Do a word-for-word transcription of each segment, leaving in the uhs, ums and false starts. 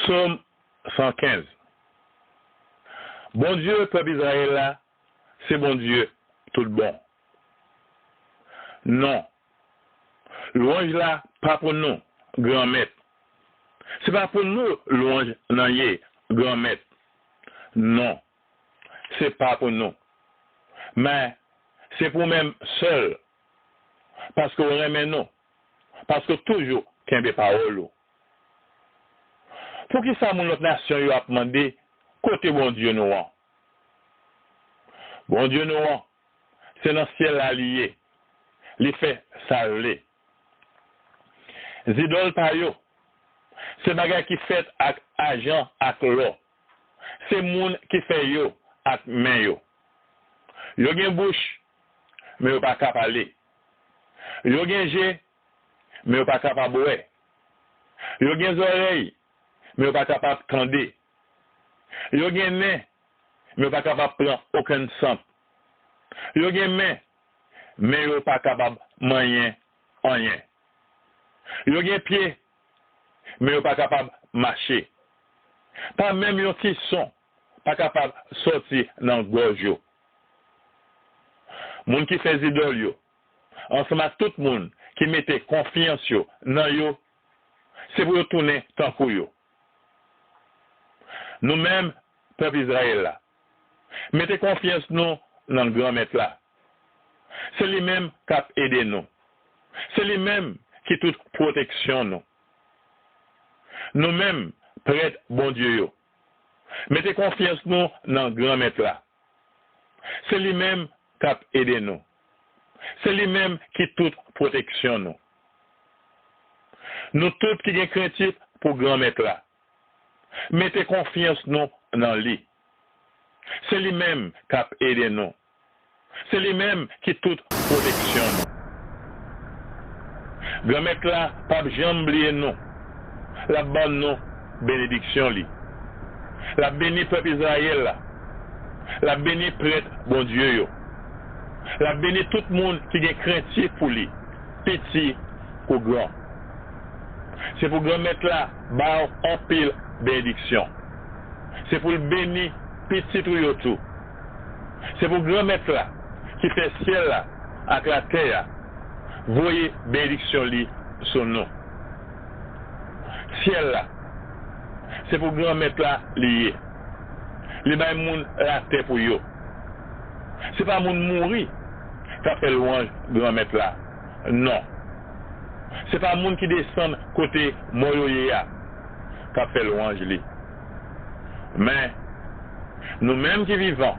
Sòm san kenz. Bondye pèp Izrayèl la, se Bondye tout bon. Non, lwanj la pa pou nou, Granmèt. Se pa pou nou lwanj nan ye, Granmèt. Non, se pa pou nou. Men, se pou menm sèl, paske w renmen nou, paske w toujou kenbe pawòl ou. Poukisa moun lòt nasyon yo ap mande, kote Bondye nou an? Bondye nou an, se nan syèl la li ye, li fè sa l vle. Zidòl pa yo, se bagay ki fèt ak ajan ak lò. Se moun ki fè yo ak men yo. Yo gen bouch, men yo pa ka pale. Yo gen je, men yo pa kapab wè. Yo gen zòrèy, men yo pa kapab tande. Yo gen nen, men yo pa kapab pran okenn sant. Yo gen men, men yo pa kapab manyen anyen. Yo gen pye, men yo pa kapab mache. Pa menm yon ti son pa kapab sòti nan gòj yo. Moun ki fè zidòl yo, ansanm ak tout moun ki mete konfyans yo nan yo, se pou yo tounen tankou yo. Nou menm, pèp Izrayèl la, mete konfyans nou nan Granmèt la. Se li menm k ap ede nou. Se li menm ki tout pwoteksyon nou. Nou menm, prèt Bondye yo, mete konfyans nou nan Granmèt la. Se li menm k ap ede nou. Se li menm ki tout pwoteksyon nou. Nou tout ki gen krentif pou Granmèt la, mete konfyans nou nan li. Se li menm k ap ede nou. Se li menm ki tout pwoteksyon nou. Granmèt la p ap janm bliye nou. L ap ban nou benediksyon li. L ap beni pèp Izrayèl la. L ap beni prèt Bondye yo. L ap beni tout moun ki gen krentif pou li, piti kou gran. Se pou Granmèt la ba w anpil benediksyon. Se pou l beni pitit ou yo tou. Se pou Granmèt la, ki fè syèl la ak latè a, voye benediksyon li sou nou. Syèl la, se pou Granmèt la li ye. Li bay moun latè pou yo. Se pa moun mouri k ap fè lwanj Granmèt la. Non. Se pa moun ki desann kote mò yo ye a k ap fè lwanj li. Men, nou menm ki vivan,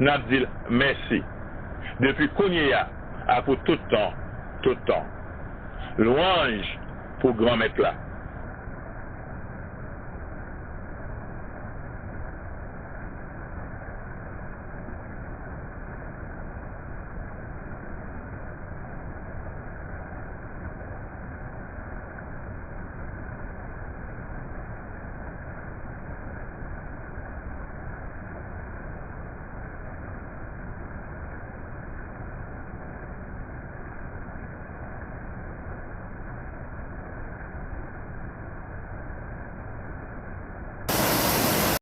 n ap di l mèsi, depi kounye a ak pou tout tan, tout tan. Lwanj pou Granmèt la.